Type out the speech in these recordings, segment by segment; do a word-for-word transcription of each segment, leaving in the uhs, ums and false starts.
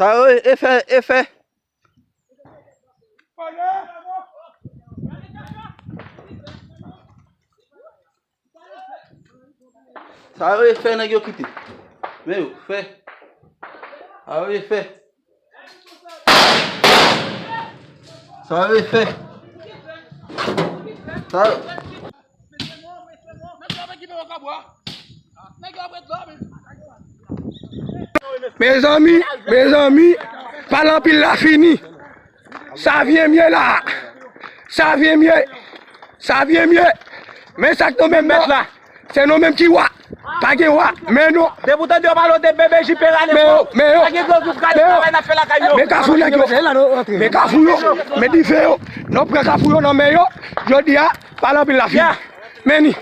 Sa yo e fè, e fè. Sa yo e fè nèg yo kite. Men yo, fè. Sa yo e fè. Sa yo e fè. Sa yo. Mezanmi, mezanmi, pale anpil la fini. Sa vyen mye la. Sa vyen mye. Sa vyen mye. Men sa k nou menm mèt la. Se nou menm ki wa. Pa gen wa. Men nou. Depi w tande yo pale w de B B J Perale. Men yo, men yo. Pa gen dlo ki prale travay n ap fè lakay yo. Men kafou nèg yo. Men kafou yo. Men dife yo. Nou pran kafou yo nan men yo. Jodi a, pale anpil la fini. Men ni.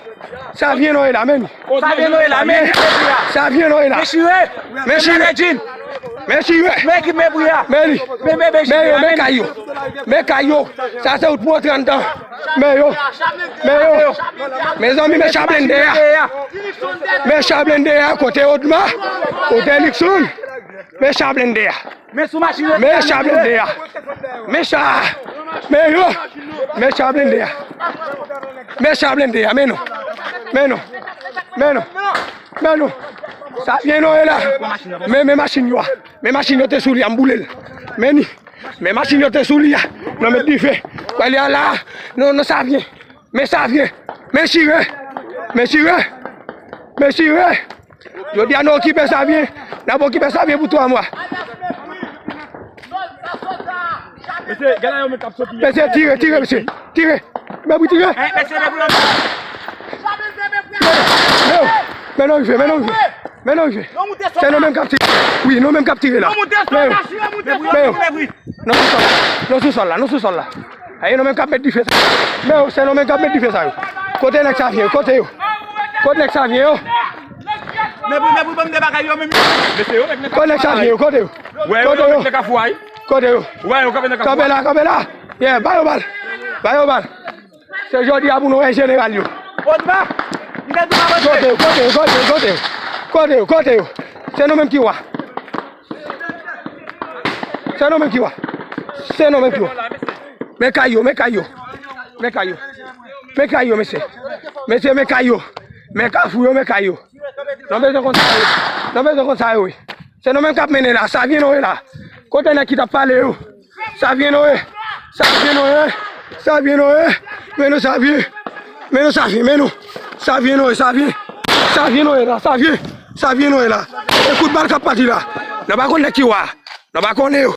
Sa vyen nou ye la, men ni. Sa vyen nou ye la, men ni. Sa vyen nou ye la. Men chire. Men chire. Men chire. Men ki men bri a. Men li. Men bebe chire. Men yo, men kay yo. Men kay yo. Sa se wout pou antre anndan. Men yo. Men yo. Mezanmi, men cha blende a. Men cha blende a, kote Odma. Kote Likson. Men cha blende a. Men sou machin yo. Men cha blende a. Men cha. Men yo. Men cha blende a. Men cha blende a. Men nou. Men nou. Men nou. Men nou. Sa vyen nou ye la. Men, men machin yo a. Men machin yo te sou li a, m boule l. Men ni. Men machin yo te sou li a. Nou met dife. Wè li a la. Non, non, sa vyen. Men sa vyen. Men chire. Men chire. Men chire. Jodi a nou okipe sa vyen. N ap okipe sa vyen pou twa mwa. Mesye, gade yo menm k ap soti. Mesye, tire, tire, mesye. Tire. Men pou tire. Men yo. Men nou rive, men nou rive. Men nou rive. Se nou menm k ap tire. Wi, nou menm k ap tire la. Men yo. Men yo. Nou sou sòl la, nou sou sòl la, nou sou sòl la. Aye, nou menm k ap met dife sa. Men yo, se nou menm k ap met dife sa yo. Kote nèg sa vyen yo? Kote yo? Kote nèg sa vyen yo? Mepri, mepri, ban m de bagay yo menm. Mesye yo, mèt nan kafou a. Kote nèg sa vyen yo? Kote yo? Wè yo, kote yo, yo? Mèt nan kafou a. Kote yo? Wè yo kanpe nan kafou a. Kanpe la, kanpe la. Yeah, ba yo bal. Ba yo bal. Se jodi a pou nou wè jeneral yo. Odma, m te di w avanse. Kote yo, kote yo, kote yo, kote yo? Kote yo, kote yo? Se nou menm ki wa. Se nou menm ki wa. Se nou menm ki wa. Men kay yo, men kay yo. Men kay yo. Men kay yo, mesye. Mesye, men kay yo. Men kafou yo, men kay yo. Nou bezwen konn sa yo. Nou bezwen konn sa yo, wi. Se nou menm k ap mennen la. Sa vyen nou ye la. Kote nèg ki t ap pale yo? Sa vyen nou ye. Sa vyen nou ye. Sa vyen nou ye. Men nou sa vyen. Men nou sa vyen. Men nou. Sa vyen nou ye. Sa vyen. Sa vyen nou ye la. Sa vyen. Sa vyen nou ye la. E kout bal k ap pati la. Nou pa konn nèg ki wa. Nou pa konnen yo.